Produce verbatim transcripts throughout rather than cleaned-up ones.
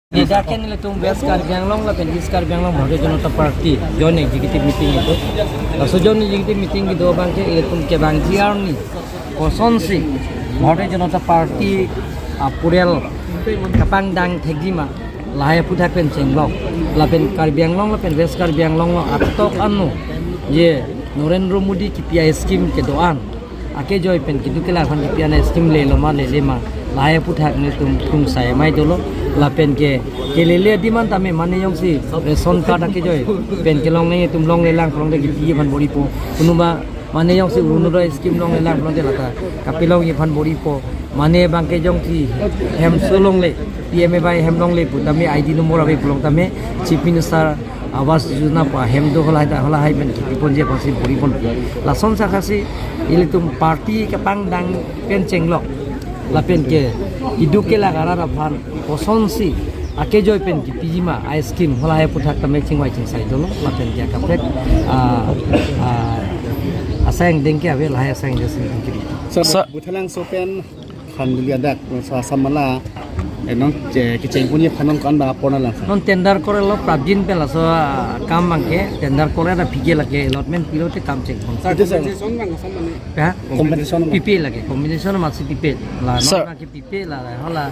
Dak ke nelitum West Karbi Anglong lapen East Karbi Anglong Bharatiya Janata Party joint executive meeting kedo. Laso joint executive meeting kedo abangke ilitum kevangji arni kosonsi Bharatiya Janata Party apurial kapangdang thekji ma, lahai aphuthak pen chenglok. Lapen Karbi Anglong lapen West Karbi Anglong lo atok ano je Narendra Modi kipi a-scheme kedo-an akejoi pen keduk kelak aphan kipi a-scheme lelo ma lele ma, lahai aphuthak nelitum kungsai amei dolo. Lapen ke kelele adim an tame mane jongsi ration card akejoi pen kelong nangji atum longlelang pulote kipi aphan bor-ipo. Kunuma mane jongsi Orunodoi scheme longlelang pulote lata kapelongji aphan bor-ipo. Mane abangke jongsi hem so longle, P M A Y hem longle pu tame I D number ave pulo tame Chief Minister Awas Yojana pu ahem do, halahai ta halahai pen kipi ponji aphansi bor-iponpo. Lason saka si ilitum party kapangdang pen chenglok. Lapen ke keduk kelak arat aphan kosonsi akejoi pen kipiji ma a-scheme, halahai aphuthak tame chingvai chingsai dolo. Lapen ke kaprek, ah, ah, asai angdeng ke ave, lahai asai angdeng si kipi. Sir, Sir. Buthalangso pen Khanduli adak, so Assam mala, eh, non, eh, kecheng ponji aphan non ko-an bang apor nanglang, sir? Non tender korelo prabjin pen laso, ah, kam abangke tender kore ra pike lake allotment pilote kam chengpon. Sir, itu, sir. Compensation bang Assam mane? Ya? Compensation bang? Pipe lake, compensation masi pipe. La, non Sir. Lake pipe la, la, hala.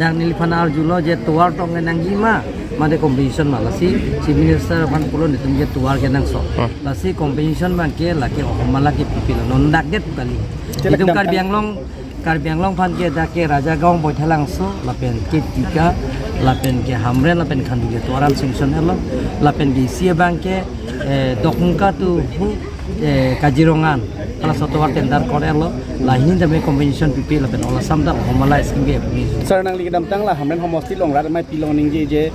Dak neliphan arjulo je tovar tong kenangji ma, mate compensation ma, lasi Chief Minister aphan pulo netum je tovar kenangsot. Hmm. Lasi compensation abangke lake ohom mala ke pipe lo, non dak det kali. Chelek itum dam Karbi tang- Anglong, Karbi Anglong aphan ke dak ke Rajagaon Baithalangso, lapen ke Tika, lapen ke Hamren, lapen Khanduli tovar an sanction elo, lapen ke isi abangke, eh, Dokmoka to hu, eh, Kaziranga an, halaso tovar tender korelo, lahini tame compensation pipe lapen hala Assam ta ohom mala scheme ke pipe. Sir, nangli kedamtang la Hamren homosti along rat amei pilong ningje je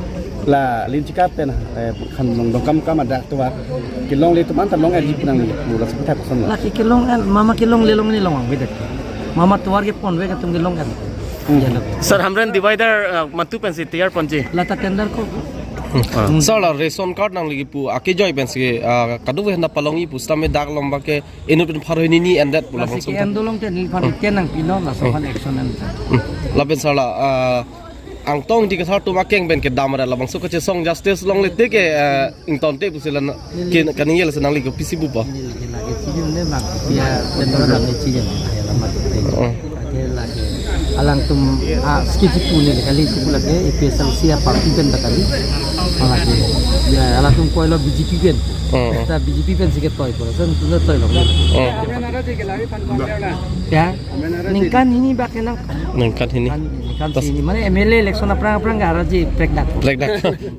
la Linchika pen, eh, Khanlong Dongkamukam adak tovar kelongle atum anta long-etji pu nangli pu laso aphuthak koson lo? Lake kelong-et, mama kelongle longle long abang bedak. Mama tovar kepon ave atum kelong-et. Hmm. Ya, lo. Sir, Hamren divider, uh, matu pensi tiyar ponji? Lata tender ko. Hmm. Sir, la ration card nangli kipu akejoi pensi, uh, kadokave na palongji pu sitame dak along abangke inut pen pharo hini ni endet pu labangso. Lasi ke-en dolo te neliphan ite nangpilo, laso aphan action en. Hmm. Lapen sir la, uh, Angtong Ingti Kathar atum akeng pen kedam ra labangso kachesong justice longle te ke, eh, ingtonte pusi la na, ke kaningje lasi nangli kopisi pupo? Neli ke lake chijun le bang, ya, tender dam le chijun, ya, lama te. Oh. Lake, lake, alangtum, ah, ski chipu neli kali chipu lake, A P H L C a party pen ta kali. Lake, ya, alangtum koilo B J P pen. Oh. Ta B J P pensi ketoi pura, sen tu ketoi longle. Oh. Ya, ningkan hini bak kenang. Ningkan hini. Ningkan, ningkan Tas- hini. Mane M L A election aphrang aphrang ke araji prekdak. Prekdak.